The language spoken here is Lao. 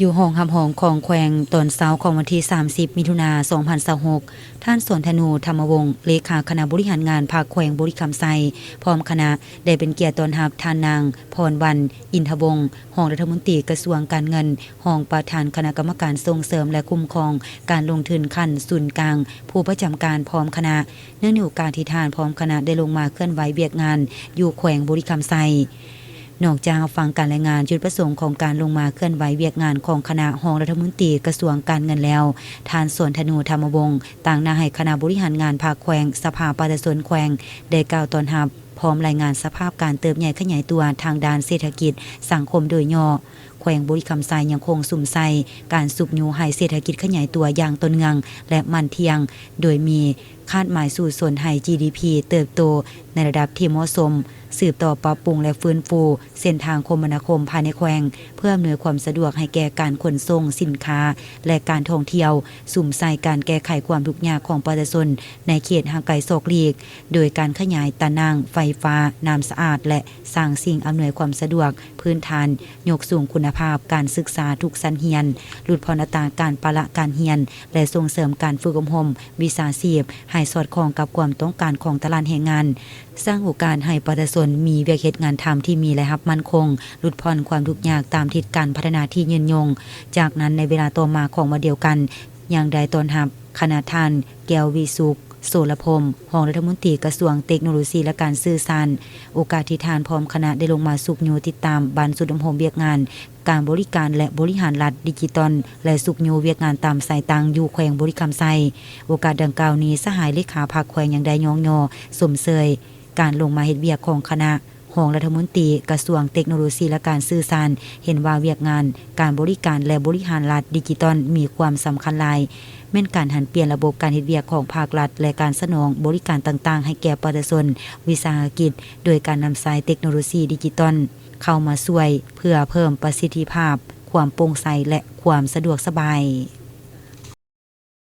ຢູ່ຫ້ອງຮັບຮອງຂອງແຂວງ ຕອນເຊົ້າຂອງວັນທີສາມສິບ ມິຖຸນາ ສອງພັນຊາວຫົກ, ທ່ານ ສອນທະນູ ທຳມະວົງ ເລຂາຄະນະບໍລິຫານງານພັກແຂວງບໍລິຄຳໄຊ ພ້ອມຄະນະ ໄດ້ເປັນກຽດຕ້ອນຮັບທ່ານນາງ ພອນວັນ ອິນທະວົງ ຮອງລັດຖະມົນຕີກະຊວງການເງິນ, ຮອງປະທານຄະນະກຳມະການສົ່ງເສີມ ແລະ ຄຸ້ມຄອງການລົງທຶນຂັ້ນສູນກາງ, ຜູ້ປະຈຳການພ້ອມຄະນະ. ເນື່ອງໃນໂອກາດທີ່ທ່ານພ້ອມຄະນະໄດ້ລົງມາເຄື່ອນໄຫວວຽກງານຢູ່ແຂວງບໍລິຄຳໄຊ. ນອກຈາກຮັບຟັງການລາຍງານຈຸດປະສົງຂອງການລົງມາເຄື່ອນໄຫວວຽກງານຂອງຄະນະຮອງລັດຖະມົນຕີກະຊວງການເງິນແລ້ວ, ທ່ານ ສອນທະນູ ທຳມະວົງ ຕາງໜ້າໃຫ້ຄະນະບໍລິຫານງານພັກແຂວງ, ສະພາປະຊາຊົນແຂວງ ໄດ້ກ່າວຕ້ອນຮັບ, ພ້ອມລາຍງານສະພາບການເຕີບໃຫຍ່ຂະຫຍາຍຕົວທາງດ້ານເສດຖະກິດ, ສັງຄົມໂດຍຫຍໍ້. ແຂວງບໍລິຄຳໄຊຍັງຄົງສຸມໃສ່ການຊຸກຍູ້ໃຫ້ເສດຖະກິດຂະຫຍາຍຕົວຢ່າງຕໍ່ເນື່ອງ ແລະ ໝັ້ນທ່ຽງ, ໂດຍມີຄາດໝາຍສູ້ຊົນໃຫ້ ຈີດີພີ ເຕີບໂຕໃນລະດັບທີ່ເໝາະສົມ, ສືບຕໍ່ປັບປຸງ ແລະ ຟື້ນຟູເສັ້ນທາງຄົມມະນາຄົມພາຍໃນແຂວງ ເພື່ອອຳນວຍຄວາມສະດວກໃຫ້ແກ່ການຂົນສົ່ງສິນຄ້າ ແລະ ການທ່ອງທ່ຽວ, ສຸມໃສ່ການແກ້ໄຂຄວາມທຸກຍາກຂອງປະຊາຊົນໃນເຂດຫ່າງໄກສອກຫຼີກ, ໂດຍການຂະຫຍາຍຕາໜ່າງໄຟຟ້າ, ນ້ຳສະອາດ ແລະ ສ້າງສິ່ງອຳນວຍຄວາມສະດວກພື້ນຖານ, ຍົກສູງຄຸນນະພາບການສຶກສາທຸກຊັ້ນຮຽນ, ຫຼຸດຜ່ອນອັດຕາການປະລະການຮຽນ ແລະ ສົ່ງເສີມການຝຶກອົບຮົມວິຊາຊີບໃຫ້ສອດຄ່ອງກັບຄວາມຕ້ອງການຂອງຕະຫຼາດແຮງງານ, ສ້າງໂອກາດໃຫ້ປະຊາຊົນມີວຽກເຮັດງານທຳທີ່ມີລາຍຮັບໝັ້ນຄົງ, ຫຼຸດຜ່ອນຄວາມທຸກຍາກຕາມທິດການພັດທະນາທີ່ຍືນຍົງ. ຈາກນັ້ນ, ໃນເວລາຕໍ່ມາຂອງວັນດຽວກັນ, ຍັງໄດ້ຕ້ອນຮັບຄະນະທ່ານ ແກ້ວວິສຸກ ໂສລະພົມ ຮອງລັດຖະມົນຕີກະຊວງເຕັກໂນໂລຊີ ແລະ ການສື່ສານ. ໂອກາດທີ່ທ່ານພ້ອມຄະນະໄດ້ລົງມາຊຸກຍູ້ຕິດຕາມບັນຊຸກອົບຮົມວຽກງານການບໍລິການ ແລະ ບໍລິຫານລັດດິຈິຕອນ ແລະ ຊຸກຍູ້ວຽກງານຕາມສາຍຕັ້ງຢູ່ແຂວງບໍລິຄຳໄຊ. ໂອກາດດັ່ງກ່າວນີ້, ສະຫາຍເລຂາພັກແຂວງຍັງໄດ້ຍ້ອງຍໍຊົມເຊີຍການລົງມາເຮັດວຽກຂອງຄະນະ ຮອງລັດຖະມົນຕີກະຊວງເຕັກໂນໂລຊີ ແລະ ການສື່ສານ ເຫັນວ່າວຽກງານການບໍລິການ ແລະ ບໍລິຫານລັດດິຈິຕອນມີຄວາມສຳຄັນຫຼາຍ, ແມ່ນການຫັນປ່ຽນລະບົບການເຮັດວຽກຂອງພາກລັດ ແລະ ການສະໜອງບໍລິການຕ່າງໆໃຫ້ແກ່ປະຊາຊົນ, ວິສາຫະກິດ, ໂດຍການນຳໃຊ້ເຕັກໂນໂລຊີດິຈິຕອນເຂົ້າມາຊ່ວຍເພື່ອເພີ່ມປະສິດທິພາບ, ຄວາມໂປ່ງໃສ ແລະ ຄວາມສະດວກສະບາຍ.